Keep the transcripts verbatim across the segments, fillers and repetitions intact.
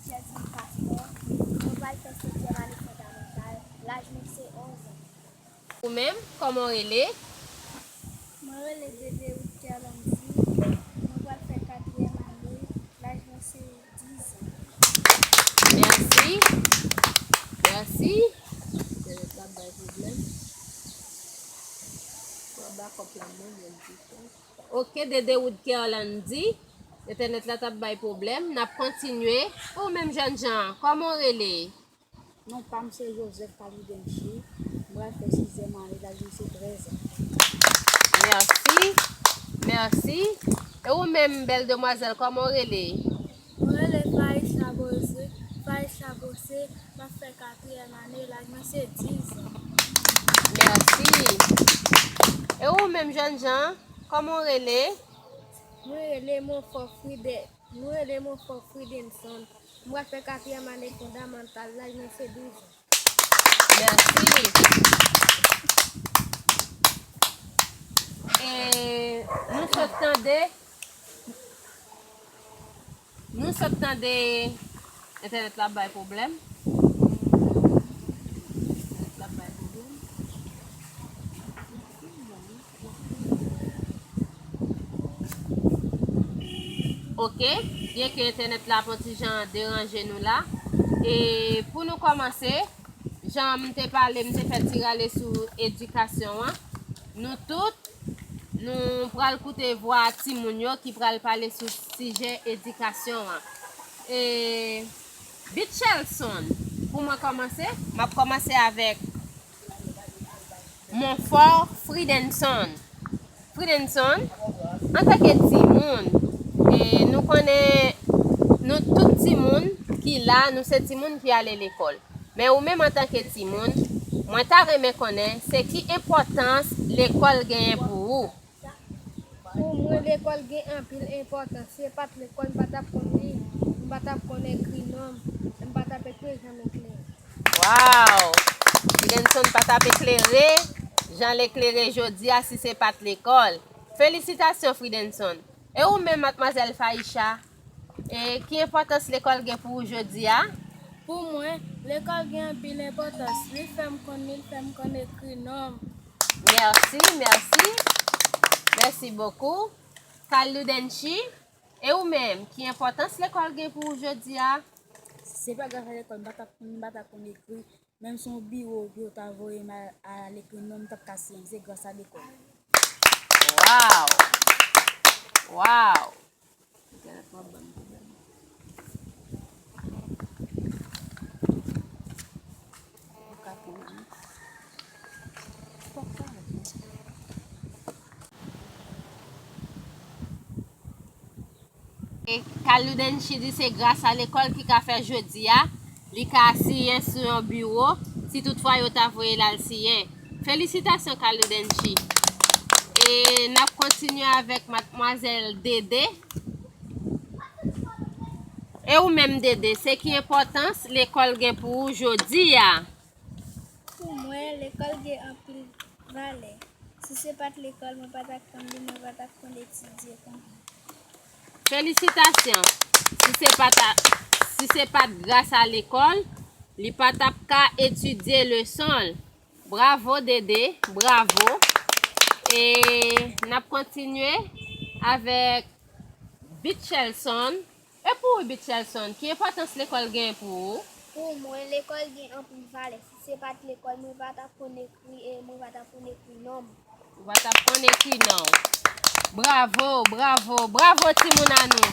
Chèlson Pastor. Mwen pral fè setyèm ane fondamantal. Laj mwen se onz an. Ou menm, kòman w rele? Mwen rele Dede Woodker Landy. Mwen pral fè katriyèm ane. Laj mwen se diz an. Mèsi. Mèsi. Entènèt la bay pwoblèm. Mwen ba kòb la mwen, mwen di sa. Ok, Dede Woodker Landy. Entènèt la t ap bay pwoblèm. N ap kontinye. Ou menm jènjan, kòman w rele? Non pa m se Joseph Kalidenchi. M pral fè sizyèm ane, laj mwen se trèz an. Mèsi. Mèsi. E ou menm, bèl demwazèl, kòman w rele? Mwen rele Faisha Bose. Faisha Bose, m ap fè katriyèm ane, laj mwen se diz an. Mèsi. E ou menm, jènjan, kòman w rele? Mwen rele Monfort Fride-, mwen rele Monfort Fridenson. Mwen fè katriyèm ane fondamantal, laj mwen se douz an. Mèsi. E nou sot tande, nou sot tande, entènèt la bay pwoblèm. Entènèt la bay pwoblèm. Ok, byenke entènèt la ap yon ti jan deranje nou la. E pou nou kòmanse, jan m te pale, m te fè ti rale sou edikasyon an. Nou tout, nou pral koute vwa timoun yo ki pral pale sou sijè edikasyon an. E Bitchelson, pou mwen kòmanse, m ap kòmanse avèk Monfort Fridenson. Fridenson, antanke timoun, e nou konnen nou tout timoun ki la, nou se timoun ki ale lekòl. Men ou menm antanke timoun, mwen ta renmen konnen se ki enpòtans lekòl genyen pou ou. Pou mwen, lekòl gen anpil enpòtans. Si se pa t lekòl, m pa t ap konn li, m pa t ap konn ekri non m, m pa t ap ekri jan m eklere. Waw! Fridenson pa t ap eklere jan l eklere jodi a si se pa t lekòl. Felisitasyon, Fridenson! E ou menm, madmwazèl Faisha? E ki enpòtans lekòl gen pou ou jodi a? Pou mwen, lekòl gen anpil enpòtans. Li fè m konn li, li fè m konn ekri non m. Mèsi, mèsi. Mèsi bokou. Kaloudenchi, e ou menm, ki enpòtans lekòl gen pou ou jodi a? Si se pa gras a lekòl, m pa t ap, m pa t ap konn ekri. Menm si yon biwo yo ta voye m al, al ekri non m, m t ap ka siyen. Se gras a lekòl. Waw! Waw! Entènèt mwen ban m pwoblèm. Ou ka kouri. E Kaloudenchi di se gras a lekòl ki ka fè jodi a, li ka siyen sou yon biwo, si toutfwa yo ta voye l al siyen. Felisitasyon, Kaloudenchi. E n ap kontinye avèk madmwazèl Dede. E ou menm, Dede, se ki enpòtans lekòl gen pou ou jodi a? Pou mwen, lekòl gen anpil valè. Si se pa t lekòl, mwen pa t ap konn li, mwen pa t ap konn etidye konsa. Felisitasyon! Si se pa t a, si se pa t gras a lekòl, li pa t ap ka etidye leson l. Bravo, Dede, bravo. E n ap kontinye avèk Bitchelson. E pou ou, Bitchelson, ki enpòtans lekòl gen pou ou? Pou mwen, lekòl gen anpil valè. Si se pa t lekòl, mwen pa t ap konn ekri e mwen pa t ap konn ekri non m. Ou pa t ap konn ekri non w. Bravo, bravo, bravo, timoun an nou.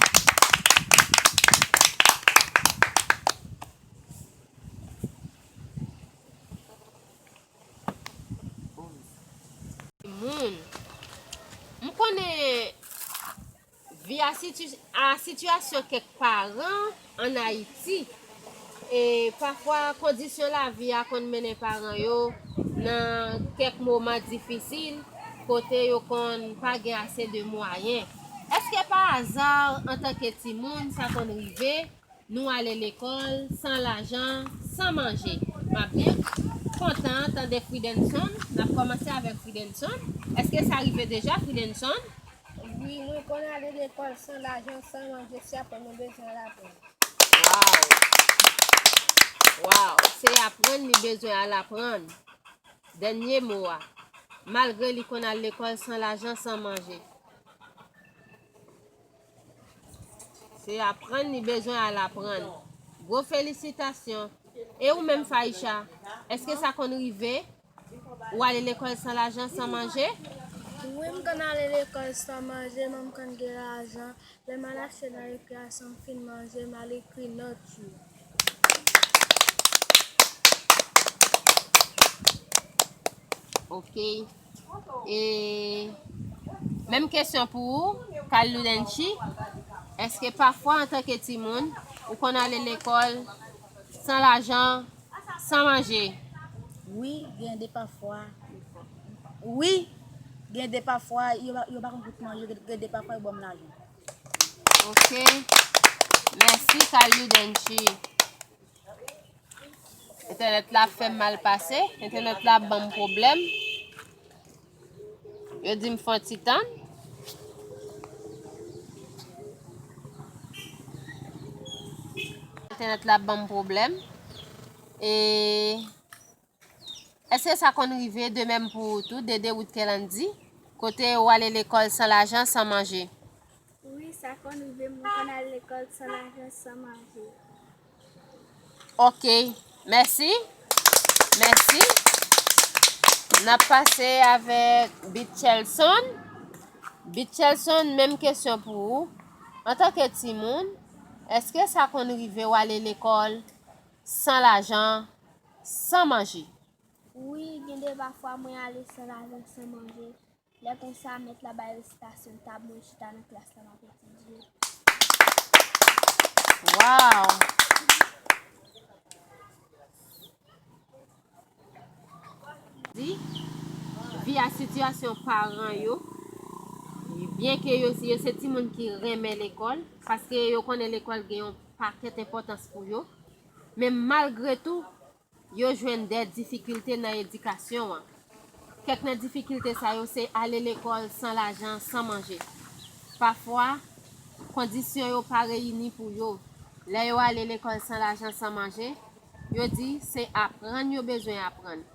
Moun. M konnen vi a siti-, a sitiyasyon kèk paran ann Ayiti. E pafwa kondisyon lavi a konn mennen paran yo nan kèk moman difisil kote yo konn pa gen ase de mwayen. Èske pa aza, antanke timoun, sa konn rive? Nou ale lekòl san lajan, san manje. M ap byen kontan tande Fridenson. N ap kòmanse avèk Fridenson. Èske sa rive deja, Fridenson? Wi, mwen konn ale lekòl san lajan, san manje, si apre mwen bezwen al aprann. Waw! Waw! Se aprann li bezwen al aprann. Dènye mo a. Malgre li konn al lekòl san lajan, san manje. Se aprann li bezwen al aprann. Gwo felisitasyon. E ou menm, Faïcha, èske sa konn rive ou ale lekòl san lajan, san manje? Wi, m konn ale lekòl san manje, men m konn gen lajan. Lè m al achte nan rekreyasyon, m fin manje, m al ekri nòt yo. Ok. E menm kesyon pou ou, Carl Ludenchi. Èske pafwa, antanke timoun, ou konn ale lekòl san lajan, san manje? Wi, gen de pafwa. Wi, gen de pafwa, yo, yo pa konn kout manje, gen de pafwa, yo ban m lajan. Ok. Mèsi, Carl Ludenchi. Entènèt la ap fè m mal pase. Entènèt la ap ban m pwoblèm. Yo di m fè yon ti tann. Entènèt la ap ban m pwoblèm. E èske sa konn rive de menm pou ou tou, Dede Ruth Kelandi, kote ou ale lekòl san lajan, san manje? Wi, sa konn rive m, mwen konn al lekòl san lajan, san manje. Ok, mèsi. Mèsi. N ap pase avèk Bitchelson. Bitchelson, menm kesyon pou ou. Antanke timoun, èske sa konn rive w ale lekòl san lajan, san manje? Wi, gen de pafwa mwen ale san lajan, san manje. Lè konsa, mèt la bay resitasyon tab, mwen chita nan klas la, m ap etidye. Waw! Di, vi a sitiyasyon paran yo, byenke yo, yo se timoun ki renmen lekòl, paske yo konnen lekòl gen yon pakèt enpòtans pou yo, men malgre tou, yo jwenn de difikilte nan edikasyon an. Kèk nan difikilte sa yo se ale lekòl san lajan, san manje. Pafwa, kondisyon yo pa reyini pou yo. Lè yo ale lekòl san lajan, san manje, yo di se aprann yo bezwen aprann.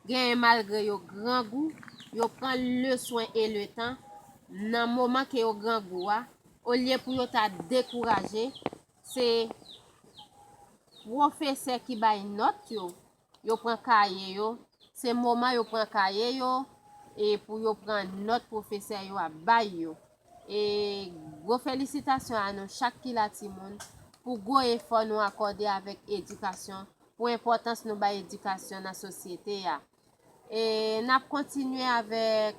Genyen malgre yo grangou, yo pran leswen e letan. Nan moman ke yo grangou a, olye pou yo ta dekouraje, se pwofesè ki bay nòt yo, yo pran kaye yo, se moman yo pran kaye yo, e pou yo pran nòt pwofesè yo ap bay yo. E gwo felisitasyon a nou chak ki la timoun, pou gwo efò nou akòde avèk edikasyon, pou enpòtans nou bay edikasyon nan sosyete a. E n ap kontinye avèk,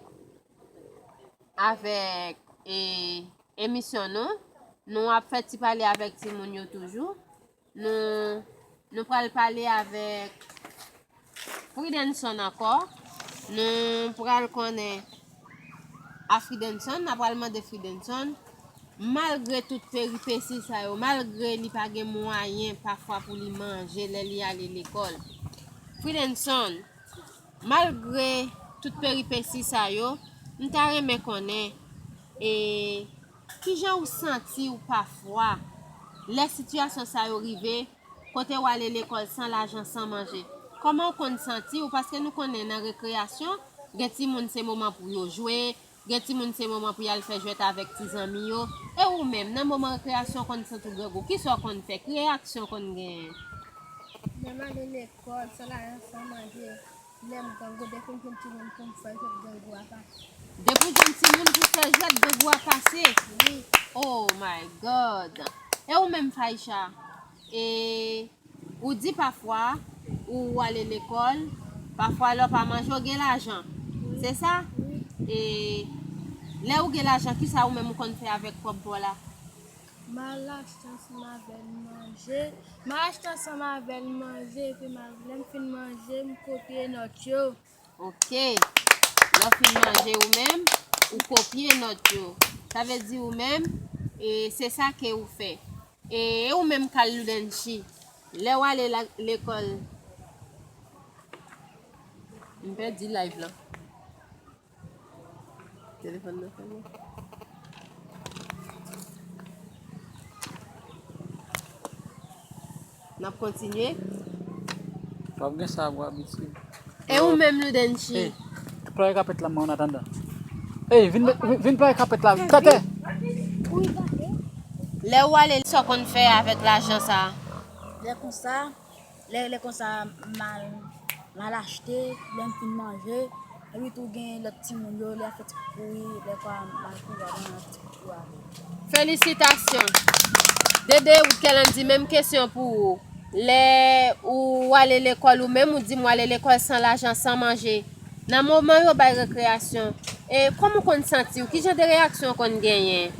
avèk, e, emisyon nou. Nou ap fè ti pale avèk timoun yo toujou. Nou, nou pral pale avèk Fridenson ankò. Nou pral konnen a Fridenson, n a pral mande Fridenson, malgre tout peripesi sa yo, malgre li pa gen mwayen pafwa pou li manje lè li ale lekòl. Fridenson, malgre tout peripesi sa yo, m ta renmen konnen, e, kijan ou santi w pafwa lè sitiyasyon sa yo rive, kote w ale lekòl san lajan, san manje? Kòman w konn santi w? Paske nou konnen nan rekreyasyon, gen timoun se moman pou yo jwe, gen timoun se moman pou y al fè jwèt avèk ti zanmi yo. E ou menm, nan moman rekreyasyon w konn santi w grangou, kisa w konn fè? Ki reyaksyon w konn genyen? Lè m ale lekòl, san lajan, san manje, lè m grangou, depi m jwenn timoun pou m fè jwèt, grangou a pase. Depi w jwenn timoun pou fè jwèt, grangou a pase? Wi. Oh my God! E ou menm, Faïcha? E ou di pafwa ou ale lekòl, pafwa lè w pa manje, w gen lajan. Wi. Se sa? Wi. E lè ou gen lajan, kisa ou menm ou konn fè avèk kòb pa w la? M al achte ansanm avè l manje. M al achte ansanm avè l manje, epi m al, lè m fin manje, m kopye nòt yo. Ok. Lè w fin manje ou menm, ou kopye nòt yo. Sa vle di ou menm, e se sa ke ou fè. E ou menm, Carl Ludenchi, lè w ale la, lekòl, m pèdi live lan. Telefòn nan fèmen. N ap kontinye. W ap gen sa gwo abitid. E ou menm, Ludenchi? Ey, plwaye kapèt la, mwen, an atandan. Ey, vin, vin, vin plwaye kapèt la, tètè! Lè ou ale, sa w konn fè avèk lajan sa a? Lè konsa, lè, lè konsa, m al, m al achte, lè m fin manje, epi tou gen lòt timoun yo, lè y ap fè ti kouri, lè konsa m al kouri avè yo, m al fè ti kouri avè yo. Felisitasyon! Dede Woodkelandy, menm kesyon pou ou. Lè ou ale lekòl, ou menm ou di m w ale lekòl san lajan, san manje. Nan moman yo bay rekreyasyon, e kòman w konn santi w? Ki jan de reyaksyon w konn genyen?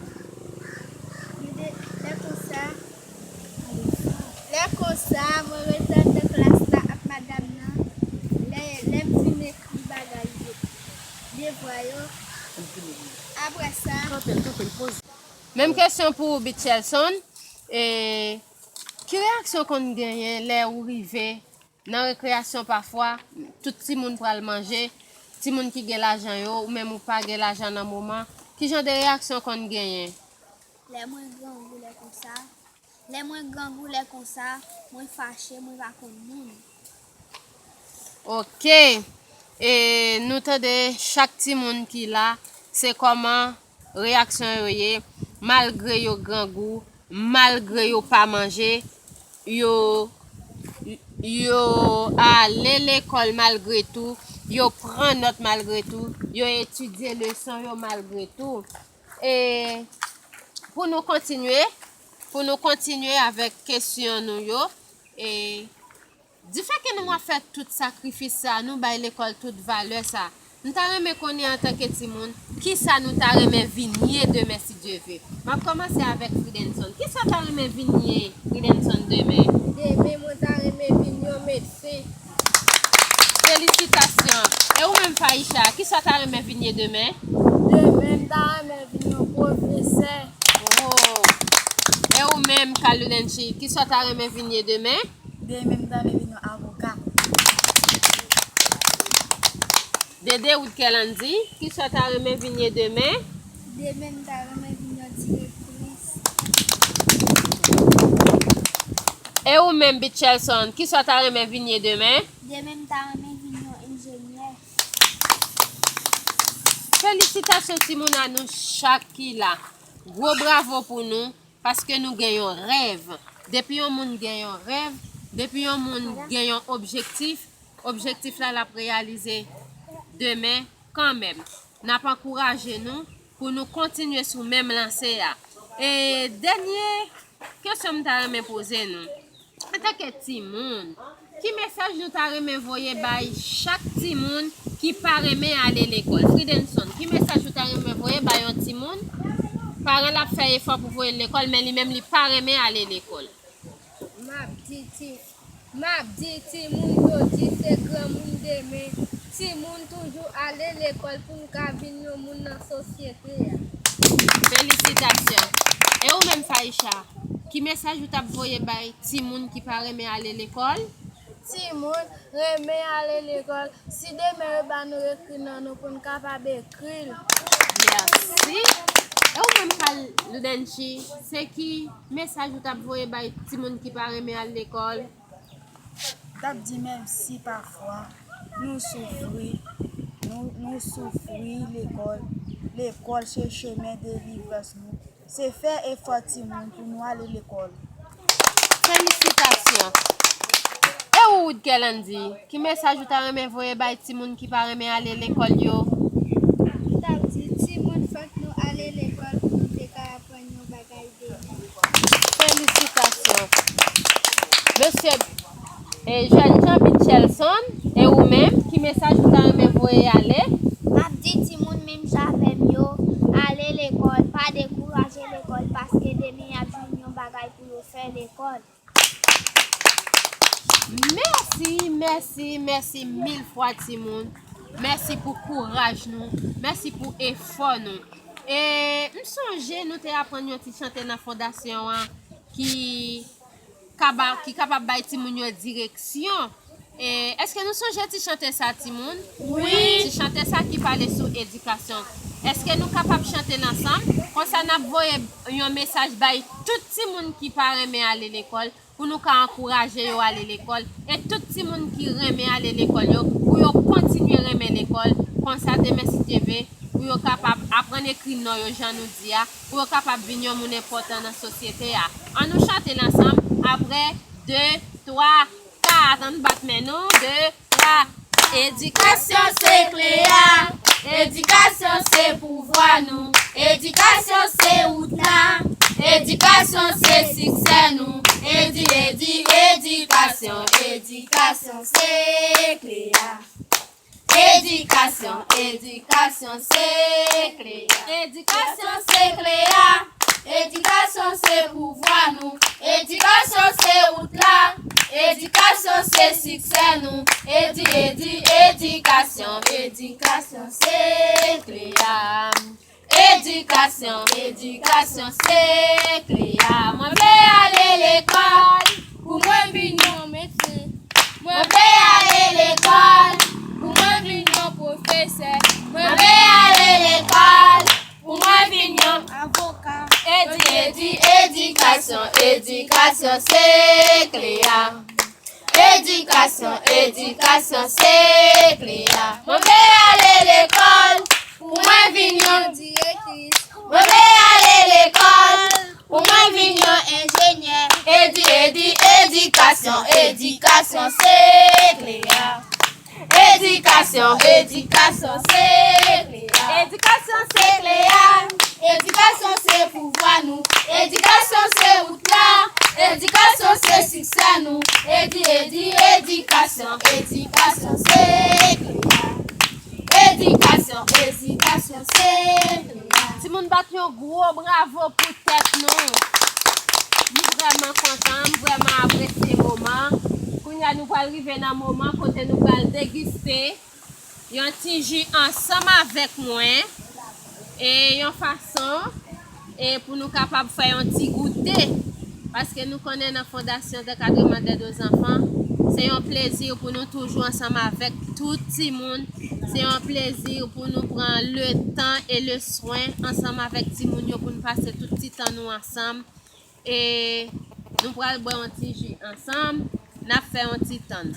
Lè konsa, lè konsa, mwen ret anndan klas la ak madanm nan. Lè, lè m fin ekri bagay yo, devwa yo, apre sa, Menm kesyon pou ou, Bitchelson. E, ki reyaksyon w konn genyen lè ou rive nan rekreyasyon pafwa, tout timoun pral manje, timoun ki gen lajan yo, ou menm ou pa gen lajan nan moman, ki jan de reyaksyon w konn genyen? Lè mwen grangou lè konsa, lè mwen grangou lè konsa, mwen fache, mwen pa konn moun. Ok. E nou tande chak timoun ki la, se kòman reyaksyon yo ye, malgre yo grangou, malgre yo pa manje, yo, yo ale lekòl malgre tou, yo pran nòt malgre tou, yo etidye leson yo malgre tou. E pou nou kontinye, pou nou kontinye avèk kesyon nou yo, e difè ke nou ap fè tout sakrifis sa, nou bay lekòl tout valè sa, m ta renmen konnen antanke timoun, kisa nou ta renmen vin ye demen si Dye ve. M ap kòmanse avèk Fridenson. Kisa w ta renmen vin ye, Fridenson, demen? Demen, mwen ta renmen vin yon medsen. Felisitasyon. E ou menm, Faïcha, kisa w ta renmen vin ye demen? Demen, m ta renmen vin yon pwofesè. Oh. E ou menm, Carl Ludenchi, kisa w ta renmen vin ye demen? Demen, m ta renmen vin yon avoka. Dede Woodkelandy, kisa w ta renmen vin ye demen? Demen, m ta renmen vin yon direktris. E ou menm, Bitchelson, kisa w ta renmen vin ye demen? Demen, m ta renmen vin yon enjenyè. Felisitasyon timoun a nou chak ki la. Gwo bravo pou nou, paske nou gen yon rèv. Depi yon moun gen yon rèv, depi yon moun gen yon objektif, objektif la l ap reyalize demen kanmenm. N ap ankouraje nou pou nou kontinye sou menm lanse a. E dènye kesyon m ta renmen poze nou. Antanke timoun, ki mesaj nou ta renmen voye bay chak timoun ki pa renmen ale lekòl? Fridenson, ki mesaj ou ta renmen voye bay yon timoun? Paran l ap fè efò pou voye l lekòl, men li menm li pa renmen ale lekòl. M ap di ti, m ap di timoun jodi se granmoun demen. Timoun toujou ale lekòl pou n ka vin yon moun nan sosyete a. Felisitasyon. E ou menm, Faïcha, ki mesaj ou t ap voye bay timoun ki pa renmen ale lekòl? Timoun, renmen ale lekòl. Si demen yo ba nou ekri non nou pou n kapab ekri l. Mèsi. E ou menm, Carl Ludenchi, se ki mesaj ou t ap voye bay timoun ki pa renmen al lekòl? M t ap di menm si pafwa nou soufri, nou, nou soufri lekòl, lekòl se chemen delivrans nou. Se fè efò timoun pou nou ale lekòl. Felisitasyon. E ou, Woodkelandy, ki mesaj ou ta renmen voye bay timoun ki pa renmen ale lekòl yo? M t ap di timoun fòk nou ale lekòl pou nou te ka aprann yon bagay demen. Felisitasyon. Mesye, e, jènjan Bitchelson, e ou menm, ki mesaj ou ta renmen voye ale? M ap di timoun menm jan avè m yo, ale lekòl, pa dekouraje lekòl paske demen y ap jwenn yon bagay pou yo fè lekòl. Mèsi, mèsi, mèsi mil fwa timoun. Mèsi pou kouraj nou. Mèsi pou efò nou. E m sonje nou te aprann yon ti chante nan fondasyon an ki kaba, ki kapab bay timoun yo direksyon. E èske nou sonje ti chante sa, timoun? Wi. Ti chante sa ki pale sou edikasyon. Èske nou kapab chante l ansanm? Konsa n ap voye yon mesaj bay tout timoun ki pa renmen ale lekòl, pou nou ka ankouraje yo ale lekòl. E tout timoun ki renmen ale lekòl yo, pou yo kontinye renmen lekòl. Konsa, demen, si Dye vle, pou yo kapab aprann ekri non yo jan nou di a, pou yo kapab vin yon moun enpòtan nan sosyete a. An nou chante l ansanm. Apre, de, twa, kat. Ann bat men nou. De, twa. Edikasyon se kle a. Edikasyon se pouvwa nou. Edikasyon se wout la. Edikasyon se siksè nou. Edi, edi, edikasyon. Edikasyon se kle a. Edikasyon, edikasyon se kle a. Edikasyon se kle a. Edikasyon se pouvwa nou. Edikasyon se wout la. Edikasyon se siksè nou. Edi, edi, edikasyon. Edikasyon se kle a. Edikasyon, edikasyon se kle a. Mwen vle ale lekòl pou mwen vin yon medsen. Mwen vle ale lekòl pou mwen vin yon pwofesè. Mwen vle ale lekòl pou mwen vin yon avoka. Edi, edi, edikasyon, edikasyon se kle a. Edikasyon, edikasyon se kle a. Mwen vle ale lekòl pou mwen vin yon direktris. Mwen vle ale lekòl pou mwen vin yon enjenyè. Edi, edi, edikasyon, edikasyon se kle a. Edikasyon, edikasyon se kle a. Edikasyon se kle a. Edikasyon se pouvwa nou. Edikasyon se wout la. Edikasyon se siksè nou. Edi, edi, edikasyon, edikasyon se kle a. Edikasyon, edikasyon se kle a. Timoun, bat yon gwo bravo pou tèt nou. M vrèman kontan, m vrèman apresye moman. Kounye a, nou pral rive nan moman kote nou pral degiste yon ti ji ansanm avèk mwen, e yon fason, e pou nou kapab fè yon ti goute, paske nou konnen nan Fondasyon d'Encadrement d'Aide aux Enfants, se yon plezi pou nou toujou ansanm avèk tout timoun, se yon plezi pou nou pran le tan e le swen ansanm avèk timoun yo, pou nou pase tout ti tan nou ansanm, e nou pral bwè yon ti ji ansanm, n ap fè yon ti tann.